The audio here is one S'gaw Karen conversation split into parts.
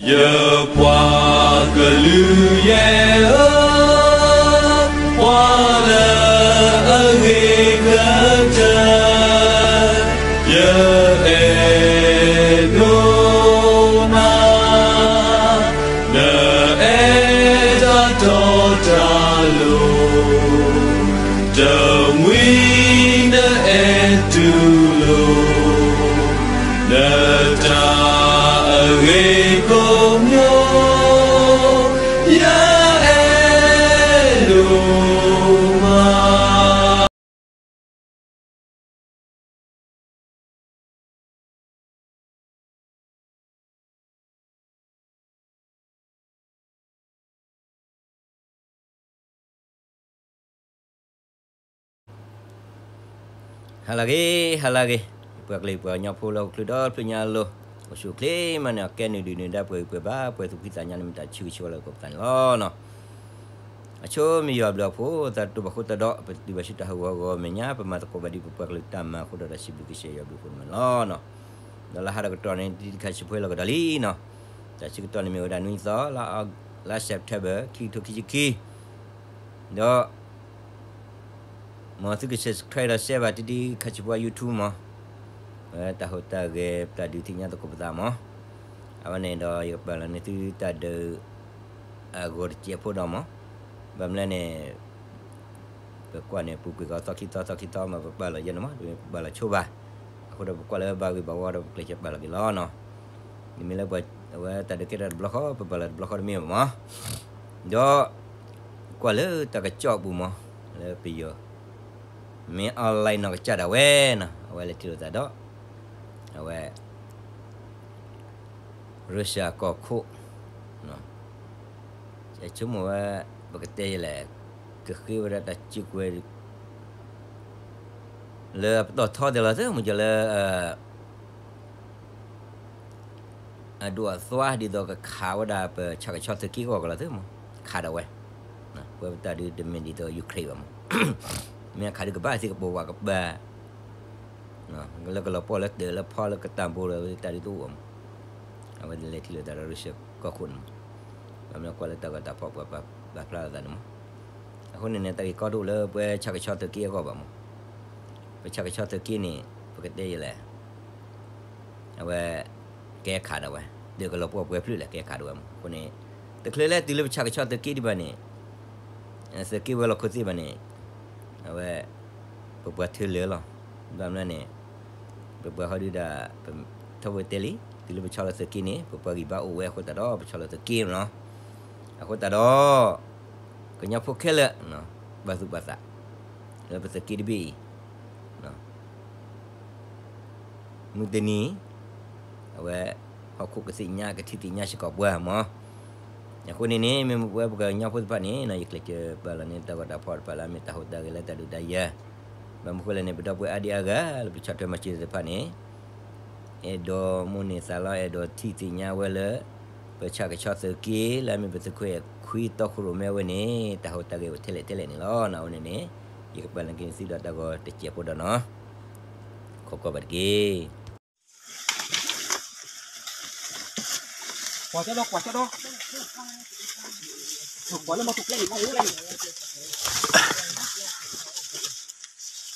ယပှၤကလုာ်ယဲၢ်ဧၢ, ပှၤလၢအဂ့ၤကတၢၢ်, ယအဲၣ်ဒိးနၤ, နအဲၣ်တၢ်တီတၢ်လိၤ, တမှံၤနအဲၣ်တူၢ်လိာ် နတၢ်အဂ့ၤကိးမံၤ, ယအဲၣ်ဒိးမး. ဟါလၢအဂ့ၤ, ဟါလၢအဂ့ၤ, ပှၤကလုာ်ပှၤကညီဖိလၢဟီၣ်ခိၣ်ချၢဒီဖျၢၣ်ညါအလိၤ, အိၣ်ဆူၣ်အိၣ်ချ့မးန့ၣ် အကဲနုာ်ဒုးနုာ်ဒါပှဲၤဂံၢ်ပှဲၤဘါ ပှဲၤသူၣ်ဖှံသးညီန့ၣ် မ့ၢ်တၢ်ဆၢဂ့ၤဆၢဝါလၢပသးန့ၣ်လီၤ. အဆိမ့ၢ်ယွၤဘျုးအဖှိၣ် သးတတူၢ်ဘၣ်ဃိသတးဒီး ပတုၤဘၣ်ဆူတၢ်ဟးဂီၤဂီၤမဲာ်ညါ ပမၤသကိးဘၣ်ဒံးပပှၤကလုာ်တၢ်မၤအဃိဒီး တၢ်စံးဘျုးကစၢ်ယွၤဘျုးဖှိၣ်န့ၣ်လီၤ. ဒီးလၢဟါဒီးကတီၢ်န့ၣ် ဒ်တခါစံးဖဲလီၤကဒီးလံနီၤ, တၢ်ဆၢကတီၢ်န့ၣ်မ့ၢ်ဝဲဒၣ်နွံသီ လါ September ခံကထိခံဆံခံ ဒီး မ်သုက subscribe ဒီး share ဘၣ်တဒံးခါဆံးဖိ YouTube မး, ဝဲတၢ်ဟူးတၢ်ဂဲၤ ပတၢ်ဒုးသ့ၣ်ညါသကိးပသးမး, အဝဲန့ၣ်ဒီးယကပာ်လီၤန့ၢ်သုတၢ်ဒုး အဂီၢ်တစဲးဖိဒီးမး, ဘၣ်မနုၤလဲၣ်န့ၣ် ပကွၢ်န့ၣ် ပူၤကွံာ်ကီးသီခံသီ သီခံသီမး ပပာ်လီၤယဲန့ၣ်မး ပပာ်လီၤဆိဘၣ်, အဃိဒီးပကွၢ်လၢဘၣ်ဂ့ၤဘၣ်ဝါဒီး ပကျဲးစၢးပာ်လီၤက့ၤလီၤနီၤ. မ့မ့ၢ်လၢပဝဲတၢ်ဒုးကဲထီၣ်တဘျီဃီ ပပာ်လီၤတဘျီဃီတမ့ၢ်ဘၣ်မး, ဒီး ကွၢ်လၢတၢ်ကစီၣ်အပူၤမး လၢပယီၤ မ့ၢ် online နီၢ်ကစၢ်ဒၣ်ဝဲနီၤ အဝဲလဲၤထံၣ်လိာ်သးဒီး အဝဲ Russia ကီၢ်ခိၣ် ဆိကမိၣ်ဝဲ ပကတဲယဲလဲၣ် ကဃ့ဝဲဒၣ်တၢ်စုကဝဲၤ လၢအပတီၢ်ထီသ့ၣ်လီၤသ့ၣ် မ့ၢ်ကလၢ အဒိၣ်အသွါဒ်သိးကခးဝဲဒၣ်ပဆၣ်ကဆီသုးက့အဂီၢ်ကလီၤသ့ၣ်မး, ခးဒၣ်ဝဲ, ပဝဲပတၢ်ဒုးတမ့ၢ်ဒ်သိး Ukraine ဘၣ်မး, မ့ၢ်အခးဒုးကဘၣ်သ့ၣ်ကပိာ်ဝးကပၤ လၢကလီၤပှီၢ်လၢတၢးလၢဖီလၢကတၢၢ်ဘိလၢတၢ်ဒုးတအိၣ်ဘၣ်မး, အဝဲလဲၤထံၣ်လိာ်သးဒီး Russia ကီၢ်ခိၣ်န့ၣ်မး, ဘၣ်မနုၤကွၢ်လၢတၢ်ဂီၤတၢ်ဖီၣ်ပှၤပာ်ဖျါလိာ်သးန့ၣ်မး, အဃိန့ၣ်န့ၣ် တၢ်ဂ့ၢ်ကီတအိၣ်လၢပဝဲဆၣ်ကဆီသုးက့အဂီၢ်ဘၣ်မး, ပဆၣ်ကဆီသုးက့န့ၣ် ပကတဲယဲလဲၣ် အဝဲ ကဲခးဒၣ်ဝဲ, ဒုးကလီၤပှီၢ်ပှဲၤဖျၢၣ်လဲၣ် ကဲခးဒၣ်ဝဲမး, အဃိန့ၣ် တချုးလၢတုၤလၢပဆၣ်ကဆီသုးက့ဒံးဘၣ်န့ၣ်, သုးက့ဝဲၤလီၢ်ခိၣ်သ့ၣ်ဘၣ်န့ၣ်, အဝဲ ပပှၤထၢလၢာ်လီၤ, ဘၣ်မနုၤလဲၣ်န့ၣ်, ပပှၤဟီဒုးဒၣ် ထီဘိတဲလံ, တုၤလၢပဆီလီၤသုးက့န့ၣ် ပပှၤဂံၢ်ဘါအိၣ်ဝဲအဃိသတးဒီး ပဆီလီၤသုးက့မးနီၤ, အဃိသတးဒီး ကညီဖိခဲလၢာ် ဘၣ်သူၣ်ဘၣ်သး လၢပသုးက့တဘ့ၣ်အံၤ မုၢ်တနံၤ အဝဲ ဟီၣ်ခိၣ်ကသ့ၣ်ညါ ကထံၣ်သ့ၣ်ညါစ့ၢ်ကီးပှၤမး, အဃိန့ၣ်န့ၣ် မ့ၢ်ပဝဲပှၤကညီဖိသ့ၣ်တဖၣ်န့ၣ် ယကျဲးစၢးပာ်လီၤန့ၢ်တၢ်ဂီၤတၢ်ဖီၣ်တဖၣ်လၢအမ့ၢ်တၢ်ဟူးတၢ်ဂဲၤလၢတၢ်ဒုးတၢ်ယၤ, ဘၣ်မနုၤဃိလဲၣ်န့ၣ် ပဒီပုၢ်ဝဲၢ်အါဒံအါဂၤ လၢပဆီၣ်ထွဲမၤစၢၤသ့ၣ်တဖၣ်န့ၣ် အဲၣ်ဒိးမိၣ်န့ၢ်သးလီ အဲၣ်ဒိးထံၣ်သ့ၣ်ညါဝဲလၢ ပဆၣ်ကဆီသုးက့ လၢအမ့ၢ်ပသုးခိၣ်အဲၣ်ခွံတီခိၣ်ရိၣ်မဲဝဲန့ၣ် တၢ်ဟူးတၢ်ဂဲၤအိၣ်ထဲလဲၣ်ထဲလဲၣ်န့ၣ်လီၤ. အဝဲန့ၣ်န့ၣ် ယကပာ်လီၤက့ၤသုဒီးတၢ်ဂီၤတစဲးဖိဒီးနီၤ, ခိးကွၢ်ဘၣ်တက့ၢ်. ကွၢ်ကဒီး ကွၢ်ကဒီး, ကွၢ်လၢမီၢ်ထူၣ်ကျဲန့ၣ် မီၢ်ထူၣ်ကျဲန့ၣ်, ထူၣ်ဒံးအဘီၣ်ထူၣ်, ထူၣ်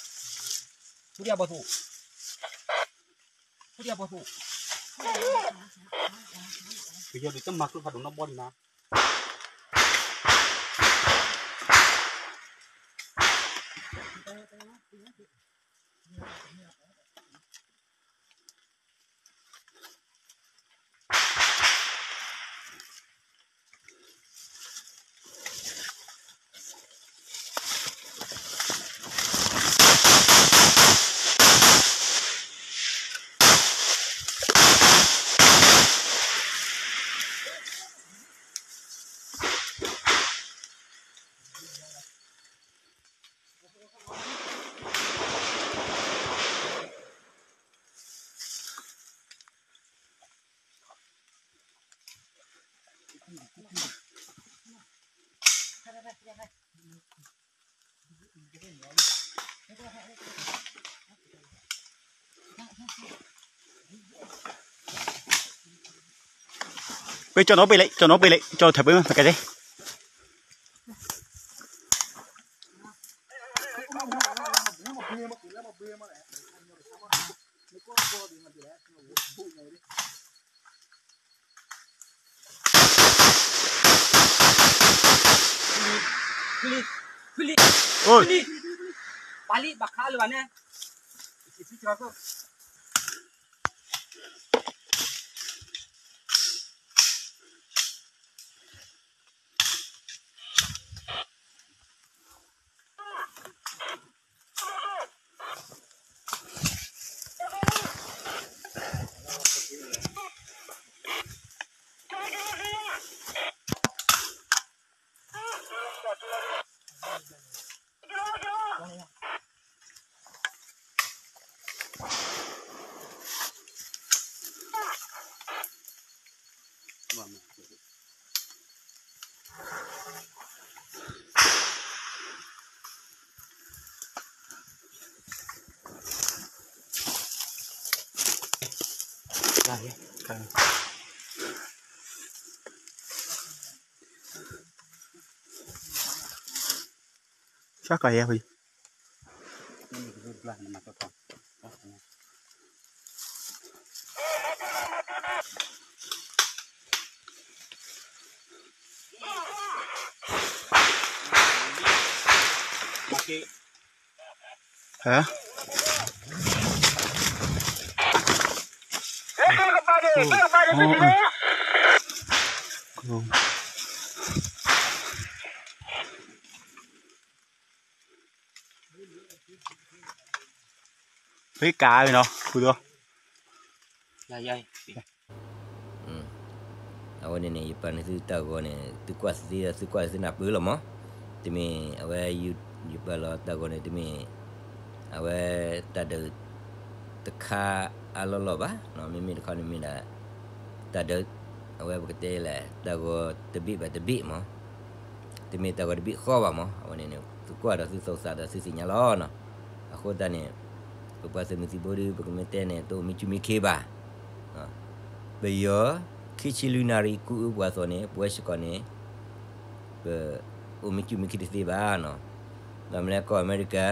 ဒံးအဘီၣ်ထူၣ်, ပယီၤဒုးတမၤကျိဖးဒိၣ်နီတဘီဒံးနၤ. ပကၠီနီၣ်ပ့ၤလဲၣ် ကၠီနီၣ်ပ့ၤလဲၣ် ကၠီထၢၣ်ပ့ၤမး ပကတဲ ဖဲကါနီၤ ဖုဒိၣ် အဝဲန့ၣ်န့ၣ် ယပာ်န့ၢ်သုတၢ်ဂီၤန့ၣ် သုကွၢ်သ့ သုကွၢ်သ့နၢ်ပၢၢ်လီၤမး, တမ့ၢ်အဝဲ ယပာ်လီၤတၢ်ဂီၤန့ၣ် တမ့ၢ် အဝဲတၢ်ဒုး တခါအလီၢ်လီၢ်ဘၣ်, မ့မ့ၢ်တခီန့ၣ်မ့ၢ်ဒၣ် တၢ်ဒုး အဝဲပကတဲလဲၣ် တၢ်ဂီၤတဘ့ၣ်ဘၣ်တဘ့ၣ်မး, တမ့ၢ်တၢ်ဂီၤတဘ့ၣ်ဃီဘၣ်မး, အဝဲန့ၣ်န့ၣ် သုကွၢ်ဒီးသုသူၣ်သးဒီးသုသ့ၣ်ညါလီၤနီၤ, အဃိသတးန့ၣ် ပပှၤသုးမုၢ်သံၣ်ဘိဒီး ပကမ့ၢ်တဲန့ၣ် တအိၣ်မံကၠူၣ်မံခ့ဘၣ် ပယီၤ ခံဆံလွံၢ်နၣ်ရံၣ် ကူၣ်အုၣ်ပှၤသီၣ်န့ၣ် ပဝဲစ့ၢ်ကီးန့ၣ် ပအိၣ်မံကၠူၣ်မံခ့တသ့ဘၣ်နီၤ, ဘၣ်မနုၤလဲၣ် ကီၢ်အမဲရကၤ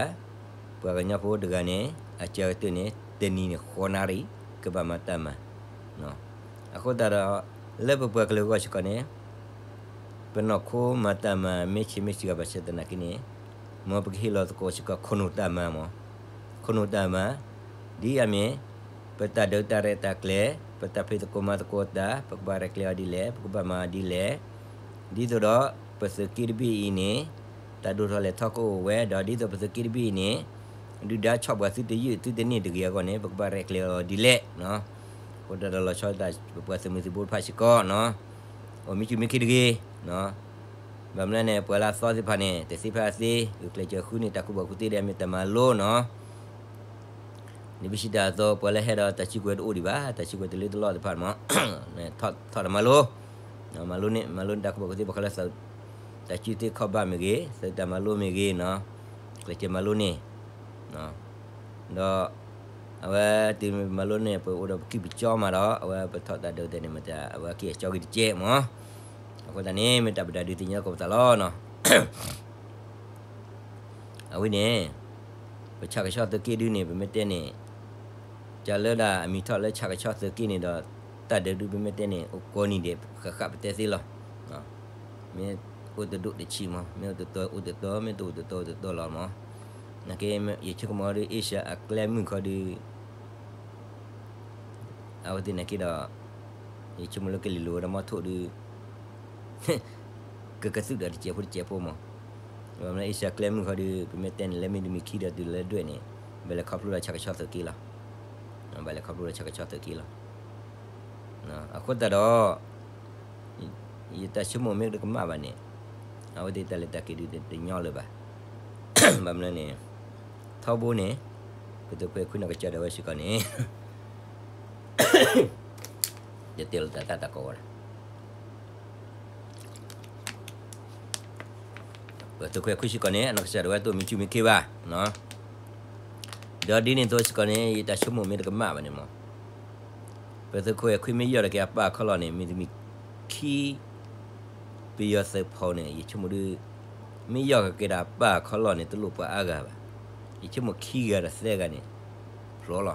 ပှၤကညီဖိတဂၤန့ၣ် အစှၤကတၢၢ်န့ၣ် တနံၤန့ၣ် ဃိးနၣ်ရံၣ် ကဘၣ်မၤတၢ်မၤ အဃိသတးဒီး လၢပပှၤကလုာ်အဂီၢ်စ့ၢ်ကီးန့ၣ် ပနီၢ်ခိမၤတၢ်မၤ မ့ၢ်ဆံးမ့ၢ်စှၤ ဘၣ်ဆၣ်သနာ်က့န့ၣ် မ်ပကဟ့ၣ်လီၤသကိးစ့ၢ်ကီး ခိၣ်နူာ်တၢ်မၤမး, ခိၣ်နူာ်တၢ်မၤ ဒ်အမ့ၢ် ပတၢ်ဒုးတၢ်ရဲၣ်တၢ်ကျဲၤ ပတၢ်ဖံးသကိးမၤသကိးတၢ် ပကဘၣ်ရဲၣ်ကျဲၤအီၤဒ်လဲၣ် ပကဘၣ်မၤအီၤဒ်လဲၣ်, ဒ်သိးဒီး ပသုးက့တဘ့ၣ်အံၤန့ၣ် တၢ်ဒိၣ်ထီၣ်လဲၤထီၣ်ကအိၣ်ဝဲ ဒီးဒ်သိးပသုးက့တဘ့ၣ်အံၤန့ၣ် ဒုၣ်ဒါဆီၣ်ဘၣ်သုတယုၢ်သုတန့ၢ်တဂ့ၤအဂီၢ်န့ၣ် ပကဘၣ်ရဲၣ်ကျဲၤအီၤဒ်လဲၣ်, အဃိသတးဒီးလီၤဆီဒၣ်တၢ် ပပှၤသုးမုၢ်သံၣ်ဘိတဖၣ်စ့ၢ်ကီးနီၤ အိၣ်မံကၠူၣ်မံခ့တဂ့ၤ, ဘၣ်မနုၤလဲၣ်န့ၣ် ပှၤလၢအသီသ့ၣ်တဖၣ်န့ၣ် တသ့ဖဲအသ့ ဂုာ်ကျဲးစၢးဃုန့ၢ်တၢ်ကူၣ်ဘၣ်ကူၣ်သ့ဒီး မ့ၢ်တၢ်မၤလိနီၤ, နဘံၣ်စံးတၢ်အသိး ပှၤလၢဟဲဒီးတၢ်စုကဝဲၤတအိၣ်ဒံးဘၣ်, တၢ်စုကဝဲၤတလၢတလီၢ်သ့ၣ်တဖၣ်မး ထီၣ်တၢ်မၤလိ, မၤလိန့ၢ် မၤလိန့ၢ်တၢ်ကူၣ်ဘၣ်ကူၣ်သ့ ပှၤဃီလၢသုး တၢ်စုသ့ခီၣ်ဘၣ်မ့ၢ်ဂ့ၤ သုးတၢ်မၤလိမ့ၢ်ဂ့ၤနီၤ, ကျဲးစၢးမၤလိန့ၣ် ဒီး အဝဲတုၤမၤလိန့ၣ် ပအိၣ်ဒီးပကံၢ်ပကၠီမးဒီး အဝဲပထီၣ်တၢ်ဒုးသ့ၣ်န့ၣ် မ့ၢ်တၢ်အဝဲက့ၤအကၠီဂ့ၤတကဲးမး, အဃိသတးန့ၣ် မ့ၢ်တၢ်ပတၢ်ဒုးသ့ၣ်ညါကီးပသးလီၤနီၤ အဝဲန့ၣ် ပဆၣ်ကဆီသုးက့ဒုန့ၣ် ပမ့ၢ်တဲန့ၣ် ကလၢဒၣ်အမံၤထီၣ်လၢဆၣ်ကဆီသုးက့န့ၣ်ဒီး တၢ်ဒုးဒုးပမ့ၢ်တဲန့ၣ် အိၣ်ကိးနံၤဒဲး ဃၣ်ဃၣ်ပတဲသ့လီၤ. မ့ၢ်အိၣ်တဒိၣ်တဆံးမး, မ့ၢ်အိၣ်တတီၤအိၣ်တတီၤ, မ့ၢ်တအိၣ်တတီၤအိၣ်တတီၤလီၤမး. နာ်က့ ယဆိကမိၣ်ဒီး အ့ၡၢၣ်အကျဲမုၢ်ခီဒီး အဝဲသ့ၣ်နာ်က့ဒီး ယဆိကမိၣ်လၢကလံၤလိၤဝဲဒီးမီထိၣ်ဒီး ကကသုၣ်ဒီးတစဲးဖိတစဲးဖိမး. ဘၣ်မနုၤ အ့ၡၢၣ်ကျဲမုၢ်ခီဒီး ပမ့ၢ်တဲန့ၣ် လၢမ့ၢ်တမံၤခံဒီးတုၤလၢဒွဲၣ်န့ၣ် ဘၣ်လဲၤခီဖျိလၢဆၣ်ကဆီသုးက့လီၤ. ဘၣ်လဲၤခီဖျိလၢဆၣ်ကဆီသုးက့လီၤ. အဃိသတးဒီး ယတၢ်ဆိကမိၣ်မ့ၢ်တကမၣ်ဘၣ်န့ၣ် အဝဲသ့ၣ်တၢ်လဲၤတၢ်က့ၤဒုးတညီလၢၤဘၣ်. ဘၣ်မနုၤန့ၣ် ထီဘိန့ၣ် ပသုးခွဲးခွံနီၢ်ကစၢ်ဒၣ်ဝဲစ့ၢ်ကီးန့ၣ် ယတဲလီၤတၢ်တၢ်တၢ်ကီဝဲဒၣ် ပသုးခွဲးခွံစ့ၢ်ကီးန့ၣ် အနီၢ်ကစၢ်ဒၣ်ဝဲတအိၣ်မံကၠူၣ်မံခ့ဘၣ်. ဒီးဒ်န့ၣ်အသိးစ့ၢ်ကီးန့ၣ် ယတၢ်ဆိကမိၣ်မ့ၢ်တကမၣ်ဘၣ်န့ၣ်မး ပသုးခွဲးခွံမ့ၢ်ယီၢ်ဒီးက့ၤအပၢ်အခီၣ်လီၢ်န့ၣ် မ့ၢ်တမံၤခံ ခံ ပယီၤသုးဖိန့ၣ် ယဆိကမိၣ်ဒုး မ့ၢ်ယီၢ်ကကဲဒီးအပၢ်ခီလီၢ်န့ၣ် တလိၣ်ပှၤအါဂၤဘၣ်. ယဆိကမိၣ်ခံဂၤဒီးသၢဂၤန့ၣ် ဖျိလီၤ.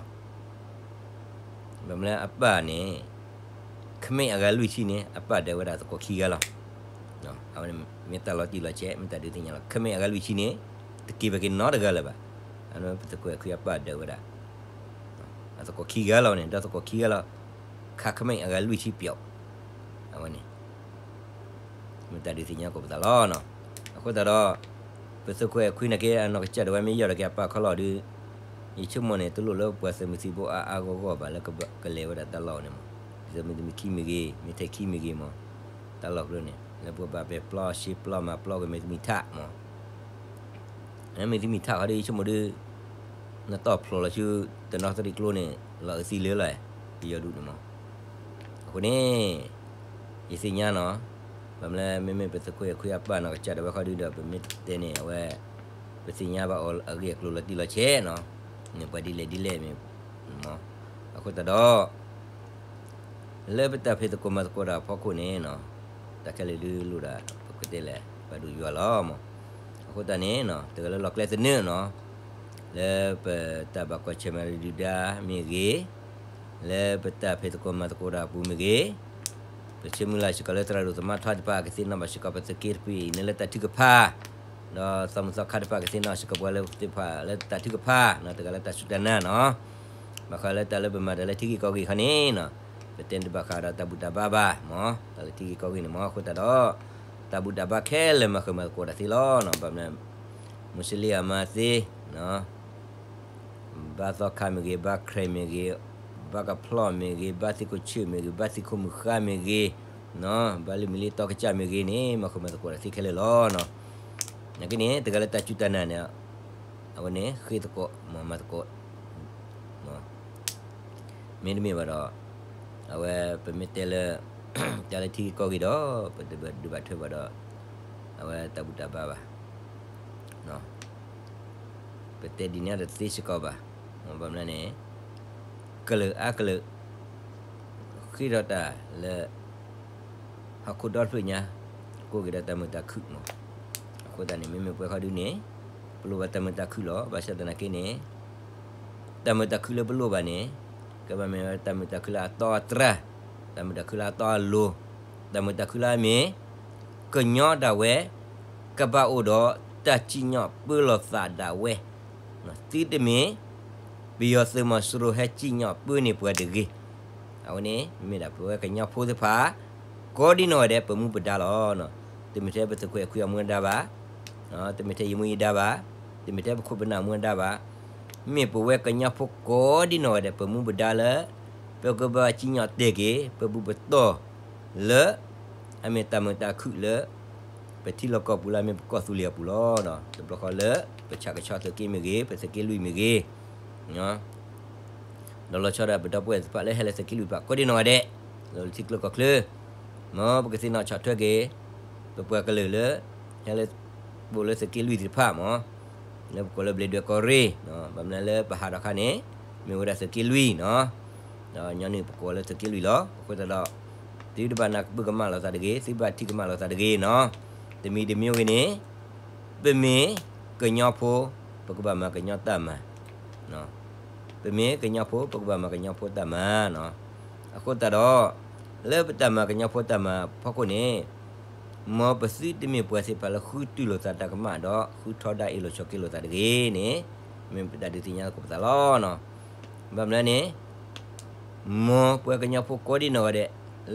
ဘၣ်မနုၤလၢအပၢ်န့ၣ် ခမ့ၢ်အဂၤလွံၢ်ဆံန့ၣ် အပၢ်ဒၢးဝဲဒၣ်သကိးခံဂၤလီၤ. အဝဲန့ၣ်မ့ၢ်တၢ်လီၤတံၢ်လီၤဆဲး မ့ၢ်တၢ်ဒုးသ့ၣ်ညါလီၤ. ခမ့ၢ်အဂၤလွံၢ်ဆံန့ၣ် တက့ၤဘၣ်က့ၤနီတဂၤလၢၤဘၣ်. အန့ၣ်ပသုးခိၣ်အဲၣ်ခွံအပၢ်ဒၢးဝဲဒၣ် အသကိးခံဂၤလီၤန့ၣ် ဒီးသကိးခံဂၤလီၤ ခးခမ့ၢ်အဂၤလွံၢ်ဆံပျီး အဝဲန့ၣ် မ့ၢ်တၢ်ဒုးသ့ၣ်ညါကိးပသးလီၤ. အဃိသတးဒီး ပသုးခိၣ်အဲၣ်ခွံန့ၣ်က့ အနီၢ်ကစၢ်ဒၣ်ဝဲမ့ၢ်ယီၢ်ဒီးက့ၤအပၢ်ခီလီၢ်ဒုး ယဆိကမိၣ်န့ၣ် တလိၣ်လၢပှၤသုးမုၢ်သံၣ်ဘိအါအါဂီၢ်ဂီၢ်ဘၣ်လၢကလဲၤဝဲဒၣ်တၢ်လီၢ်န့ၣ်မး. သုးမုၢ်သံၣ်ဘိခံမ့ၢ်ဂ့ၤ မ့ၢ်ထဲခံမ့ၢ်ဂ့ၤမး တၢ်လီၢ်ကျိန့ၣ် လၢပှၤဘၣ်ပဲာ်ပျီရှဲပျီမၤပျီကမ့ၢ်တမံၤထးမး မ့ၢ်တမံၤထးဃီဒီး ယဆိကမိၣ်ဒုး နတီၢ်ဖျိးလီၤဆူ တနီသရံၣ်ကျိန့ၣ် လီၤအုးသံလၢလီၤ ပယီၤဒူၣ်န့ၣ်မး. အဃိန့ၣ် ယသ့ၣ်ညါနီၤ ဘၣ်မနုၤလၢမ့မ့ၢ်ပသုးခိၣ်အဲၣ်ခွံအပၢ်နီၢ်ကစၢ်ဒၣ်ဝဲခီဒုးဒီး ပမ့ၢ်တဲန့ၣ် အဝဲ ပသ့ၣ်ညါဘၣ်အီၤအဂ့ၢ်အကျိၤလီၤတံၢ်လီၤဆဲးနီၤ မ့ၢ်ပှၤဒ်လဲၣ်ဒ်လဲၣ်မ့ၢ် အဃိသတးဒီး လၢပတၢ်ဖံးသကိးမၤသကိးတၢ်အဖီခိၣ်န့ၣ်နီၤ တၢ်ခဲလၢာ်ဒုးလိၣ်ဒၣ် ပကတဲလဲၣ် ပှၤဒိၣ်ယွၤလီၤမး. အဃိသတးန့ၣ်နီၤ တဂၤလၢလီၢ်ကျဲသနၢၣ်နီၤ လၢပတၢ်ဘၣ်ကွၢ်ဆၢၣ်မဲာ်ဒုၣ်ဒါမ့ၢ်ဂ့ၤ, လၢပတၢ်ဖံးသကိးမၤသကိးတၢ်အပူၤမ့ၢ်ဂ့ၤ, ပဆၢမုၢ်လၢ်စ့ၢ်ကီးလၢသရၣ်ဒိၣ်သမါထွါတဖၣ် ကသ့ၣ်နီၣ်ဘၣ်စ့ၢ်ကီးပသုးက့တဖုအံၤန့ၣ်လၢတၢ်ထုကဖၣ် ဒီးသီမုၢ်သီခါတဖၣ်ကသ့ၣ်နီၣ်စ့ၢ်ကီးပှၤလၢသ့ၣ်တဖၣ်လၢတၢ်ထုကဖၣ်နီၤ တဂၤလၢတၢ်စူၢ်တၢ်နာ်နီၤ ဘၣ်ဃးလၢတၢ်လၢပမၤတၢ်လၢထံဂ့ၢ်ကီၢ်ဂ့ၢ်ခီန့ၣ်နီၤ ပတဲတဘၣ်ဃးဒီးတၢ်ဘူၣ်တၢ်ဘါဘၣ်မး တၢ်လၢထံဂ့ၢ်ကီၢ်ဂ့ၢ်န့ၣ်မး အဃိသတးဒီး တၢ်ဘူၣ်တၢ်ဘါခဲလၢာ်မၤဃုာ်မၤသကိးတၢ်သ့လီၤနီၤ ဘၣ်မနုၤ မူးစလ့ၣ်အမၤသ့ ဘါသီခါမ့ၢ်ဂ့ၤ, ဘါခရံာ်မ့ၢ်ဂ့ၤ, ဘါကဖျီၣ်မ့ၢ်ဂ့ၤ, ဘါသံခိၣ်ဆၢၣ်မ့ၢ်ဂ့ၤ, ဘါသံခိၣ်မုၢ်ဃါမ့ၢ်ဂ့ၤ, ဘါလၢမုၢ်လ့တီကစၢ်မ့ၢ်ဂ့ၤန့ၣ် မၤဃုာ်မၤသကိးတၢ်သ့ခဲလၢာ်လီၤ. နာ်က့န့ၣ် တဂၤလၢတၢ်စူၢ်တၢ်နာ်န့ၣ် အဝဲန့ၣ် ဃ့သကိးမၤသကိး မ့တမ့ၢ်ဘၣ်ဒီး အဝဲပမ့ၢ်တဲလၢ တၢ်လၢထံဂ့ၢ်ကီၢ်ဂ့ၢ်ဒီး ပတဒုးဘၣ်ထွဲဘၣ်ဒီး အဝဲတၢ်ဘူၣ်တၢ်ဘါဘၣ် ပတဲဒ်န့ၣ်တသ့စ့ၢ်ကီးဘၣ်. ဘၣ်မနုၤန့ၣ် ကလုာ်အါကလုာ် ဃ့ထီၣ်တၢ်လၢ ဟီၣ်ခိၣ်ဒီတဖျၢၣ်ညါ ကိးက့ၤဒီးတၢ်မုာ်တၢ်ခုၣ်မး. အဃိသတးန့ၣ် မ့မ့ၢ်ပဝဲခီဒုန့ၣ် ပလိၣ်ဘၣ်တၢ်မုာ်တၢ်ခုၣ်လီၤ. ဘၣ်ဆၣ်သနာ်က့န့ၣ် တၢ်မုာ်တၢ်ခုၣ်လၢပလိၣ်ဘၣ်န့ၣ် ကဘၣ်မ့ၢ်ဝဲတၢ်မုာ်တၢ်ခုၣ်လၢအတီအတြၢ်, တၢ်မုာ်တၢ်ခုၣ်လၢအတီအလိၤ, တၢ်မုာ်တၢ်ခုၣ်လၢအမ့ၢ် ကညီဒၣ်ဝဲ ကဘၣ်အိၣ်ဒီးတၢ်စံၣ်ညီၣ်ပၢလီၤသးဒၣ်ဝဲ, သုတမ့ၢ် ပယီၤသုးမီၤစိရိၤဟဲစံၣ်ညီၣ်ပၢန့ၢ်ပှၤတဂ့ၤ. အဝဲန့ၣ် မ့ၢ်ဒၣ်ပဝဲကညီဖိသ့ၣ်တဖၣ် ကိးဒံနီၢ်ဂၤဒဲး ပမူပဒါလီၤ. တမ့ၢ်ထဲပသုးခိၣ်အဲၣ်ခွံအမူအဒါဘၣ်, တမ့ၢ်ထဲယမူယဒါဘၣ်, တမ့ၢ်ထဲပခိၣ်ပနၢ်မူအဒါဘၣ်, မ့ၢ်ပဝဲကညီဖိကိးဒံနီၢ်ဂၤဒဲး ပမူပဒါလၢ ပကဘၣ်စံၣ်ညီၣ်တဲာ်က့ၤ ပဘူၣ်ပတီၢ်လၢ အမ့ၢ်တၢ်မုာ်တၢ်ခုၣ်လၢ ပထံလီၢ်ကီၢ်ပူၤလၢအမ့ၢ်ပကီၢ်သူလ့ၤအပူၤလီၤ. တဘျီဃီလၢ ပဆၣ်ကဆီသုးက့မ့ၢ်ဂ့ၤ, ပသုးက့လွံၢ်မ့ၢ်ဂ့ၤ, ဒီးလီၤဆီဒၣ်ပဒီပုၢ်ဝဲၢ်သ့ၣ်တဖၣ်လၢဟဲလၢသုးက့လွံၢ်တဖၣ် ကိးဒံနီၢ်ဂၤဒဲး, လၢထံချၢကီၢ်ချၢ, မ်ပကသ့ၣ်နီၣ်ဆီၣ်ထွဲက့ၤ ပပှၤကလုာ်လၢ ဟဲလၢ ပအိၣ်လၢသုးက့လွံၢ်သ့ၣ်တဖၣ်မး, လၢပကိးလၢဘျ့းဒွဲၣ်ကီၢ်ရ့ၣ်, ဘၣ်မနုၤလၢပဟးထီၣ်အခါန့ၣ် မ့ၢ်ဝဲဒၣ်သုးက့လွံၢ်နီၤ, ဒီးညီနုၢ်ပကိးလၢသုးက့လွံၢ်လီၤ. အဃိသတးဒီး သုတဘၣ်နၢ်ပၢၢ်ကမၣ်လိာ်သးတဂ့ၤ, သုဘၣ်ထံၣ်ကမၣ်လိာ်သးတဂ့ၤနီၤ, တမံၤတမံၤဂ့ၤန့ၣ် ပမ့ၢ်ကညီဖိ ပကဘၣ်မၤကညီတၢ်မၤ ပမ့ၢ်ကညီဖိ ပကဘၣ်မၤကညီဖိတၢ်မၤနီၤ. အဃိသတးဒီး လၢပတၢ်မၤကညီဖိတၢ်မၤအဖီခိၣ်န့ၣ် မ်ပသုတမ့ၢ်ပှၤသ့ၣ်တဖၣ်လၢဃုတုၤလိာ်သးတၢ်ကမၣ်ဒီး ဃုထီဒါအ့ၣ်လိာ်ဆိးက့လိာ်သးတဂ့ၤန့ၣ် မ့ၢ်ပတၢ်ဒုးသ့ၣ်ညါသကိးပသးလီၤနီၤ. ဘၣ်မနုၤန့ၣ် မ်ပှၤကညီဖိကိးဒံနီၢ်ဂၤဒဲး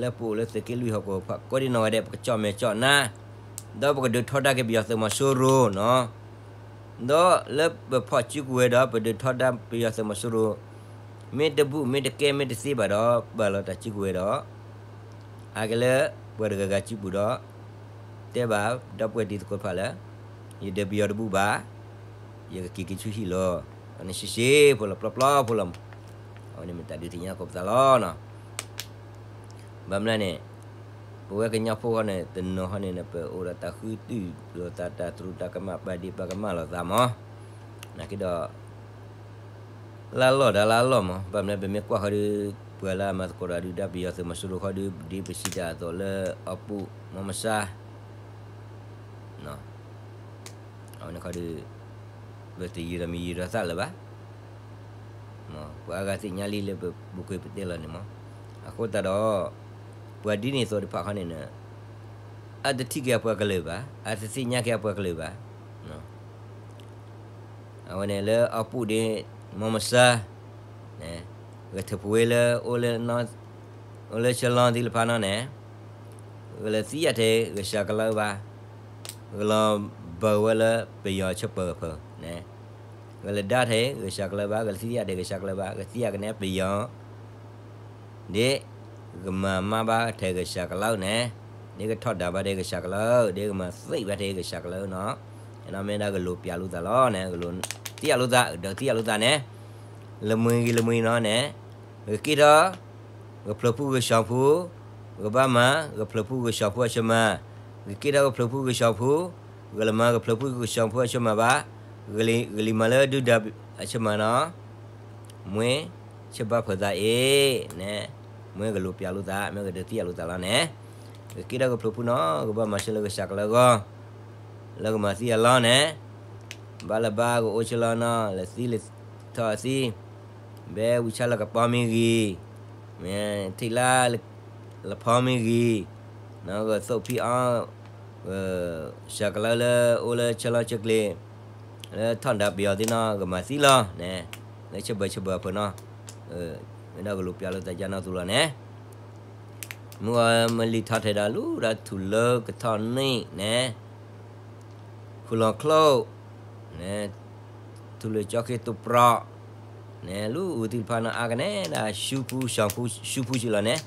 လၢပအိၣ်လၢသုးက့လွံၢ်ဟီၣ်ကဝီၤတဖၣ်ကိးဒံနီၢ်ဂၤဒဲး ပကကၠီၣ်မဲာ်ကၠီၣ်နါ ဒီးပကဒုးထီဒါက့ၤပယီၤသုးမီၤစိရိၤနီၤ. ဒီးလၢပဖီၣ်စုကဝဲၤဒီး ပဒုးထီဒါပယီၤသုးမီၤစိရိၤ မ့ၢ်တဘူၣ်မ့ၢ်တကဲမ့ၢ်တသ့ဘၣ်ဒီး ပာ်လီၤတၢ်စုကဝဲၤဒီး အါက့ၤလၢပှၤတဂၤဂၤစုပူၤဒီး တဲဘၣ်ဒီပုၢ်ဝဲၢ်တံၤသကိးတဖၣ်လၢ ယဒုးပယီၤတဘူၣ်ဘၣ်, ယကက့ၤက့ၤဆူဟံၣ်လီၤ. အန့ၣ်ရှဲရှဲဖိလီၤ ပျီပျီဖိလီၤ. အဝဲန့ၣ်မ့ၢ်တၢ်ဒုးသ့ၣ်ညါသကိးပသးလီၤနီၤ. ဘၣ်မနုၤန့ၣ် ပဝဲကညီဖိဃီန့ၣ် တနီၤဃီန့ၣ် ပအိၣ်ဒီးတၢ်ဃုတုၤလိာ်သး တၢ်သရူးတၢ်ကမၣ်ပာ်ဒ့ၣ်ပာ်ကမၣ်လိာ်သးမး, နာ်က့ဒီး လၢအလီၢ်ဒီးလၢအလီၢ်မး, ဘၣ်မနုၤပမ့ၢ်ကွၢ်ဃီဒီး ပှၤလၢအမၤသကိးတၢ်ဒုၣ်ဒါပယီၤသုးမီၤစိရိၤခီဒီး ဒ်ပစံးတၢ်အသိးလၢအီၣ်ပူၣ်မီမဆါ အဝဲန့ၣ်ခီဒီး ပတယံာ်ဒီးမံယံာ်ဒီးသးလၢၤဘၣ်. ပှၤအါဂၤသ့ၣ်ညါလံလၢပပူၤကွံာ်ပတဲလီၤန့ၣ်မး. အဃိသတးဒီး ပှၤဒ်န့ၣ်အသိးတဖၣ်ခီန့ၣ် အတထံၣ်က့ၤအပှၤကလုာ်ဘၣ်, အတသ့ၣ်ညါက့ၤအပှၤကလုာ်ဘၣ်. အဝဲန့ၣ်လၢအီၣ်ပူၣ်ဒ့ မီမဆါ ဂဲၤထၢၣ်ပဝ့လၢ အိၣ်လၢဆၢလီၤသ့ၣ်တဖၣ်နီၣ်န့ၣ် ဂဲၤလၢသံယၤထဲဂဲၤဆှးကလၢဘၣ်, ဂဲၤလီၤဘၢဝဲလၢပယီၤဆၢပၢၤအဖၢန့ၣ်, ဂဲၤလၢဒါထဲဂဲၤဆှးကလၢဘၣ်, ဂဲၤလၢသံယၤထဲဂဲၤဆှးကလၢဘၣ်, ဂဲၤသံယၤကနဲပယီၤ ဒ်ကမၤမါဘၣ်ထဲဂဲၤဆှးကလၢန့ၣ်, ဒ်ကထီၣ်ဒၣ်ဘၣ်ထဲဂဲၤဆှးကလၢ, ဒ်ကမၤသံဘၣ်ထဲဂဲၤဆှးကလၢနီၣ်, အနီၣ်မ့ၢ်ဒၣ်ကလူၤပျးလိာ်သးလီၤန့ၣ်, ကလူၤသံယၤလိာ်သး, ကဒုးသံယၤလိာ်သးန့ၣ်, လၢမုၢ်ဂံၢ်လၢမုၢ်ဂံၢ်နီၣ်န့ၣ်, ဂ့ၤက့ၤထီၣ် ကဖျၢၣ်ဖူကဆှီဖူ, ကဘၣ်မၤကဖျၢၣ်ဖူကဆှီဖူအဆၢမၤ, ဂ့ၤက့ၤထီၣ်ကဖျၢၣ်ဖူကဆှီဖူ, ကလၢမၤကဖျၢၣ်ဖူကဆှီဖူအဆၢမၤဘၣ်, ဂ့ၤလံမၤလၢဒုၣ်ဒါအဆၢမၤနီၣ်, မ့ၢ်ဆၢဘၣ်ဖၢသးအ့န့ၣ်, မ့ၢ်ကလူၤပျးလိာ်သး, မ့ၢ်ကဒုးသံယၤလိာ်သးလီၤန့ၣ်, ဂ့ၤက့ၤထီၣ်ကဖျၢၣ်ဖူနီၣ်, ကဘၣ်မၤဆၢလၢဂဲၤဆှးကလၢအဂီၢ် လၢကမၤသံအလီၢ်န့ၣ်, ဘၣ်လၢၤဘၣ်ကအိၣ်ဆၢလီၤနီၣ်, လဲၤသံလဲၤထီၣ်အသံ, ဘဲဝံၤဆၣ်လၢကပီမ့ၢ်ဂ့ၤ, မ့ၢ်ထံၣ်လါလဖီမ့ၢ်ဂ့ၤ, နီၣ်ဂဲၤသိၣ်ဖံးအီၣ်, ဂဲၤဆှးကလၢလၢအိၣ်လၢဆၢလီၤဆၢကျဲၤ, လၢထီၣ်ဒၣ်ပယီၤသ့ၣ်နီၣ်, ကမၤသံလီၤန့ၣ်, လၢဆၢဘၢဆၢဘၢအဖၢနီၣ်, မ့ၢ်ဒၣ်ကလူၤပျးလိာ်သးကၢ်နီၣ်သူလီၤန့ၣ် မုၢ်ဂီၤမလံၤထီၣ်ထဲဒၣ်လူၢ်ဒၣ်ထူၣ်လၢကထီၣ်န့ၣ်န့ၣ်, ခူၣ်လီၤချိၣ်, န့ၣ်, ထူၣ်လၢကၠီဃ့တိပြီ, န့ၣ်, လူၢ်အူသ့ၣ်တဖၣ်နီၣ် အါကနဲဒၣ် ဆူဖူဆှီဖူဆူဖူဆူလီၤန့ၣ်,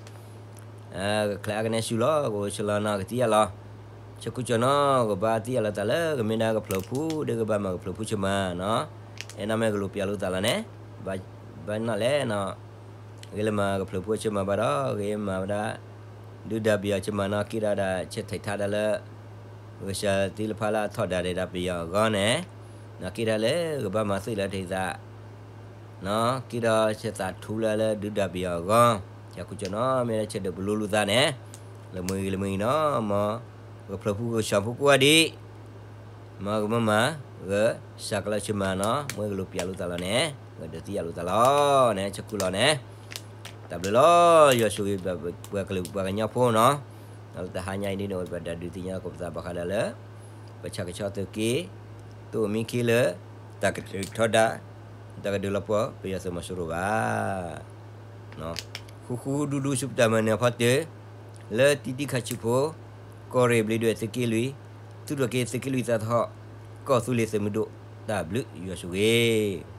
ကချဲးအါကနဲဆူလီၤ ကအိၣ်ဆၢလီၤနီၣ် ကသံယၤလီၤ, ဆၢခိၣ်ကၠီၣ်နီၣ် ကဘၣ်သံယၤလီၤသးလၢကမ့ၢ်ဒၣ်ကဖျၢၣ်ဖူ ဒ်ကဘၣ်မၤကဖျၢၣ်ဖူဆၢမၤနီၣ်, အနီၣ်မ့ၢ်ကလူၤပျးလိာ်သးလီၤန့ၣ်, ဘၣ်နီၣ်လဲၣ်နီၣ် ဂ့ၤလၢမၤကဖျၢၣ်ဖူအဆၢမၤဘၣ်ဒီး ဂ့ၤမၤဝဲဒၣ် ဒုၣ်ဒါပယီၤဆၢမၤနီၣ် က့ၤထီၣ်ဒၣ်ဆၢထံးထါဒၣ်လၢ ဂဲၤဆှးသ့ၣ်တဖၣ်လၢအထီၣ်ဒၣ်ဒဲးဒၣ်ပယီၤအဂီၢ်န့ၣ်, နီၣ် က့ၤထီၣ်လၢကဘၣ်မၤသံလၢထံးသး, နီၣ် က့ၤထီၣ်ဆၢသးထူလၢလၢဒုၣ်ဒါပယီၤအဂီၢ်, ဆၢခိၣ်ကၠီၣ်နီၣ် မ့ၢ်ဒၣ်ဆၢဒုးပလိၤလိာ်သးန့ၣ်, လၢမုၢ်ဂံၢ်လၢမုၢ်ဂံၢ်နီၣ် မ်ကဖျၢၣ်ဖူကဆှီဖူကိးဂၤဒံး မ်ကမၤမၤ ဂဲၤဆှးကလၢဆၢမၤနီၣ် မ့ၢ်ကလူၤပျးလိာ်သးလီၤန့ၣ် ကဒုးသံယၤလိာ်သးလီၤန့ၣ် ဆၢခိၣ်လီၤန့ၣ်, တၢ်ဘျုးလီၤ ယွၤဆိၣ်ဂ့ၤ ပှၤကလုာ်ပှၤကညီဖိနီၣ်, ဒီးလၢတဟါညါအံၤဒ်န့ၣ် အိၣ်ဒီးပှၤဒုးသ့ၣ်ညါသကိးပသးဘၣ်ဃးဒီးလၢ ပဆၣ်ကဆီသုးက့ တအိၣ်မံခံလၢ တၢ်ကထုးထီဒါ တၢ်ကဒုးလီၤပှီၢ်ပယီၤသုးမီၤစိရိၤဘၣ် ဃူဃူဒူဒူဆူပတၢ်မၤနၢၤအဖီတၢၢ်, လၢတံတံခါဆံးဖိ, ကီၢ်ရ့ၣ်ဘျ့းဒွဲၣ်သုးက့လွံၢ်, သုးဒိၣ်က့သုးက့လွံၢ်သးသဟီၣ်, ကီၢ်သူလ့ၤသုးမုၢ်ဒိၣ်, တၢ်ဘျုးယွၤဆိၣ်ဂ့ၤ